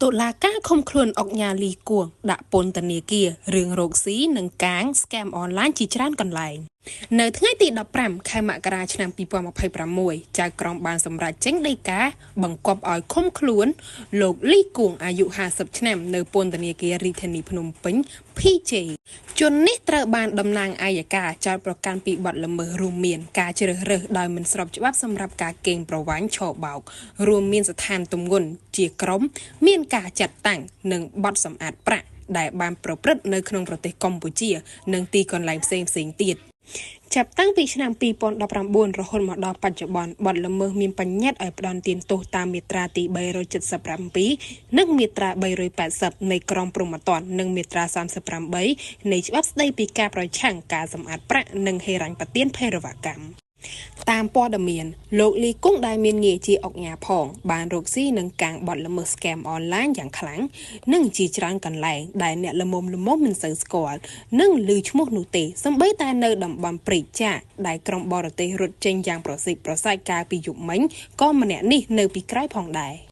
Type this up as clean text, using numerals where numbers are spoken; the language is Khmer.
តុលាការឃុំខ្លួនឧកញ៉ាលីគួងដាក់ពន្ធនាគាររឿងរកស៊ីនិងកាងស្កេមអនឡាញជាច្រើនកន្លែង។ នៅថ្ងៃទី15ខែមករាឆ្នាំ2026ចៅក្រមបានសម្រេចចេញដីកាបង្គាប់ឲ្យឃុំខ្លួនលោកលីគួងអាយុ50ឆ្នាំនៅពន្ធនាគាររាជធានីភ្នំពេញ PJ។ ជននេះត្រូវបានតំណាងអយ្យការចោទប្រកាន់ពីបទល្មើសរួមមានការជ្រើសរើសដោយមិនស្របច្បាប់សម្រាប់ការកេងប្រវ័ញ្ចឆបោករួមមានស្ថានទម្ងន់ជាក្រុមមានការចាត់តាំងនិងបទសម្អាតប្រាក់ដែលបានប្រព្រឹត្តនៅក្នុងប្រទេសកម្ពុជា និងទីកន្លែងផ្សេងៗទៀត។ ចាប់តាំងពីឆ្នាំ2019រហូតមកដល់បច្ចុប្បន្នបទល្មើសមានបញ្ញត្តិឲ្យផ្ដន្ទាទោសតាមមាត្រាទី377និងមាត្រា380នៃក្រមព្រហ្មទណ្ឌនិងមាត្រា38នៃច្បាប់ស្តីពីការប្រឆាំងការសម្អាតប្រាក់និងហិរញ្ញប្បទានភេរវកម្ម។ តាមព័ត៌មានលោកលីគង់ដែលមានងារជាឧកញ៉ាផងបានរកស៊ីនឹងកាងបទល្មើសស្កេមអនឡាញយ៉ាងខ្លាំងនិងជាច្រើនកន្លែងដែលអ្នកល្មមល្មមមិនសូវស្គាល់និងឮឈ្មោះនោះទេសូម្បីតែនៅតំបន់ព្រែកចាកដែលក្រុមបរទេសរត់ចេញយ៉ាងប្រសិទ្ធប្រសាចកាលពីយប់មិញក៏ម្នាក់នេះនៅពីក្រោយផងដែរ។